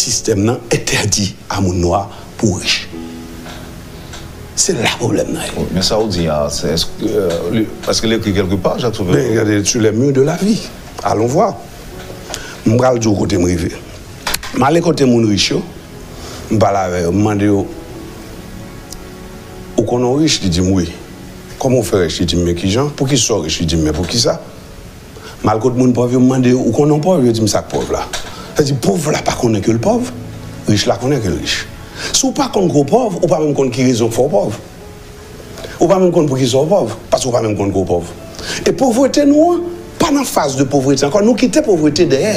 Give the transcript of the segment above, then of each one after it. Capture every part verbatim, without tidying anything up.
Sistèm nan entèdi a moun nwa pou rich. Se la pwoblèm nan ye. Men sa w di a, se, èske, euh, li, èske l ekri kèlke pa, Jacques Sauveur? Men gade, sur les murs de la vie. Allons voir. M pral di w kote m rive. M ale kote moun rich yo, m pale avè yo, m mande yo, ou konnen w rich? Li di m wi. Kòman w fè rich? Li di m men kijan? Poukisa w rich? Li di m men poukisa? M al kot moun pòv yo, m mande yo, ou konnen w pòv? Yo di m sa k pòv la. Sa di pòv la pa konnen ke l pòv, rich la konnen ke l rich. Si w pa konn ke w pòv, ou pa menm konn ki rezon k fè w pòv. Ou pa menm konn poukisa w pòv, paske w pa menm konn ke w pòv. E povrete nou an, pa nan faz de povrete ankò, nou kite povrete dèyè.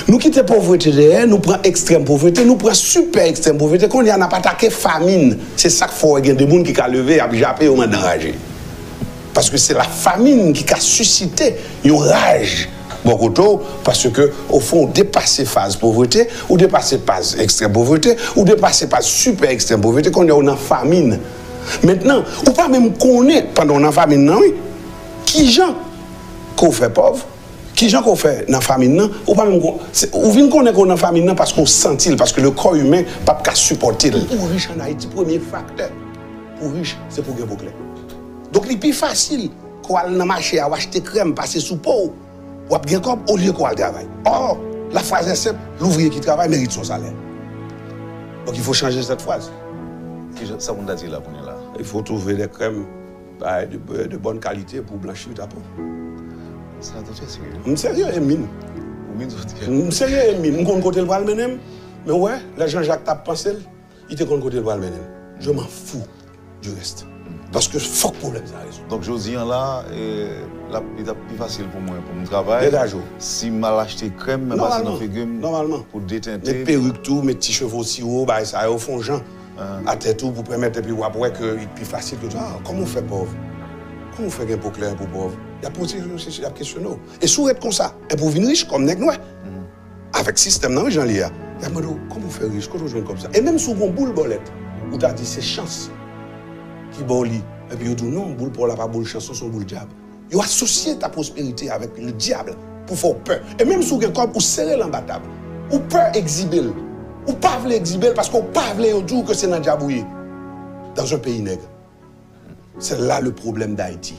Nou kite povrete dèyè, nou pran ekstrèm povrete, nou pran sipè ekstrèm povrete, kounye a n ap atake famin. Se sa k fè w wè gen de moun ki ka leve, y ap jape, yo mande anraje. Paske se la famin ki ka sisite yon raj bò kote w, paske ofon ou depase faz povrete, ou depase faz ekstrèm povrete, ou depase faz sipè ekstrèm povrete, kounye a w nan famin. Mentnan, ou pa menm konnen, pandan w nan famin nan, wi, kijan ke w fè pòv, kijan ke w fè nan famin nan, ou pa menm kon, se, ou vin konnen ke w nan famin nan paske w santi l, paske le corps humain p ap ka sipòte l. Pou rich ann Ayiti, premye faktè pou rich, se pou gen po klè. Donk, li pi fasil ke w al nan mache a, w achte krèm, pase sou po w, w ap gen kòb, olye ke w al travay. Or, la phrase est simple, l'ouvrier qui travaille mérite son salaire. Donc, il faut changer cette phrase. Kijan, sa pou n ta di la kounye a la? Il faut trouver des crèmes, bah, de, de bonne qualité pour blanchir ta peau. Sa te fè serye. M serye, Emine. Ou menm soti. M serye, Emine. M konn kote l pral mennen m. Men wè, lè Jean Jacques t ap panse l, li te konn kote l pral mennen m. Je m'en fous du reste. Paske fòk pwoblèm sa rezoud. Donk, jodi a la, eh, l ap, li t ap pi fasil pou mwen pou m travay. Degaje w. Si m al achte krèm, men pase nan Nòmalman. Figi m Nòmalman. Pou detente. Met perik tou, met ti cheve w siwo, bagay sa yo, fè w jan. Atè tou pou pèmèt, epi w ap wè ke li pi fasil ke, ah, kòman w fè pòv? Kòman w fè gen po klè pou pòv? Y ap poze yo, y ap kesyone w. E si w ret konsa, epi w vin rich kòm nèg nwè. Avèk sistèm nan, wi, jan li ye a. Y ap mande w, kòman w fè rich? Kote w jwenn kòb sa? E menm si w gen yon boul bòlèt, ou ta di se chans ki ba w li. Epi yo di w, non, boul pa w la pa boul chans, non, se yon boul dyab. Yo asosye ta pwosperite avèk le dyab pou fè w pè. E menm si w gen kòb, ou sere l anba tab. Ou pè egzibe l. Ou pa vle egzibe l paske w pa vle yo di w ke se nan dyab ou ye. Dans un pays nègre. C'est là le problème d'Haïti.